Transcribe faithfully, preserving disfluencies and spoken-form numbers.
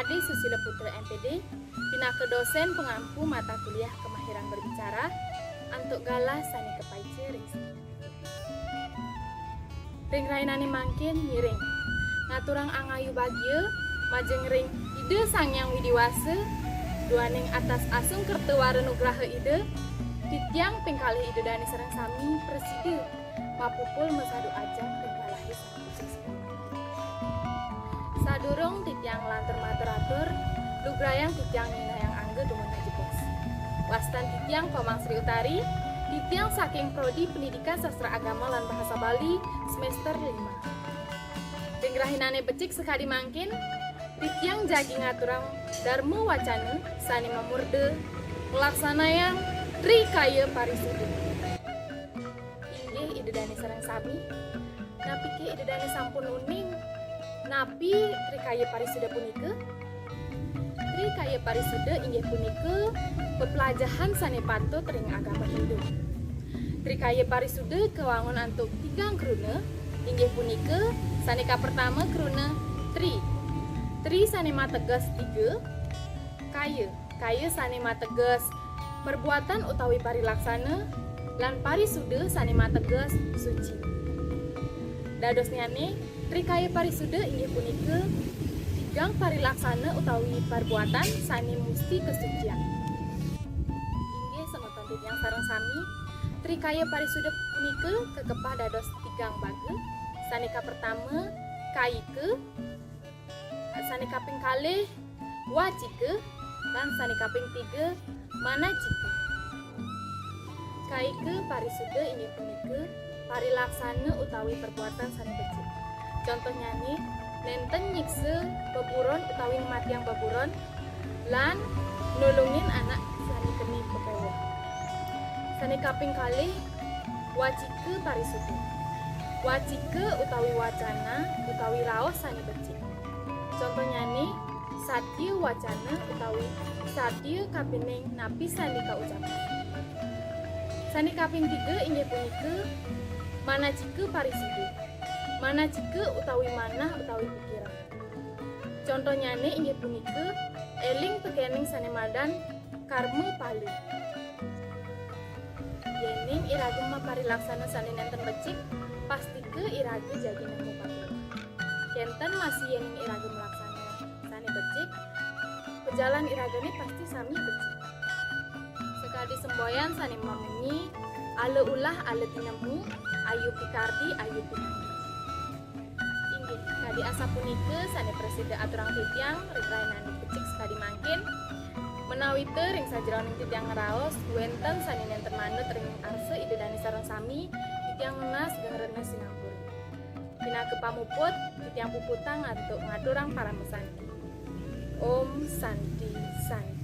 Susila Putra M P D, pinaka dosen pangampu mata kuliah kemahiran berbicara, antuk galah sane kapaica ring Ring rahinane mangkin ngiring ngaturang angayu bagia majeng ring Ida Sang Hyang Widi Wasa, duaning atas asung kerta wara nugraha Ida, titiang ping kalih Ida Dane sareng sami prasida mapupul masadu ajeng ring galahe sane becik. Sadurung titiang nglantur matur-atur, lugrayang titiang nyinahang angga dumun jebos. Wastan titiang Komang Sri Utari, titiang saking Prodi Pendidikan Sastra Agama lan Bahasa Bali, semester lima. Ring rahinane becik sakadi mangkin, titiang jagi ngaturang darma wacana sane mamurda nglaksanayang Trikaya Parisuda. Inggih Ida Dane sareng sami, napike Ida Dane sampun uning napi Trikaya Parisuda punika? Trikaya Parisuda inggih punika peplajahan sane patut ring agama Hindu. Trikaya Parisuda kawangun antuk tigang kruna, inggih punika sane kapertama kruna tri. Tri sane mateges tiga, kaya, kaya sane mateges perbuatan utawi parilaksana, lan parisuda sane mateges suci. Dadosnyane, Trikaya Parisuda inggih punika tigang parilaksana utawi parbuatan sane musti kasuciang. Inggih semeton titiang sareng sami, Trikaya Parisuda punika kakepah dados tigang baga, sane kapertama kayika, sane kaping kalih wacika, lan sane kaping tiga manacika. Kayika parisuda inggih punika parilaksana utawi perbuatan sane becik. Contohnyane, nenten nyiksa beburon utawi ngamatiang beburon, lan nulungin anak sane keni pepeweh. Sane kaping kalih, wacika parisuda. Wacika utawi wacana utawi raos sane becik. Contohnyane, satia wacana utawi satia kapining napi sane kaucapang. Sane kaping tiga inggih punika manacika parisuda. Manacika utawi manah utawi pikiran. Contohnyane inggih punika eling tekening sane madan karma pala. Yening iraga maparilaksana sane nenten becik, pastika iraga jagi nemu patuh. Kenten masih yening iraga malaksana sane becik, pajalan iragane pasti sami becik. Sakadi semboyan sane mamunyi, ala ulah, ala tinemu, ayu pikardi, ayu pinanggih. Inggih, kadi asapunika sane prasida aturang titiang ring rahinane becik sakadi mangkin. Menawita ring sajeroning titiang ngraos wenten sane nenten manut ring arsa Ida Dane sareng sami, titiang nunas geng rena sinampura. Pinaka pamuput, titiang puputang antuk ngaturang parama santi. Om Santi Santi.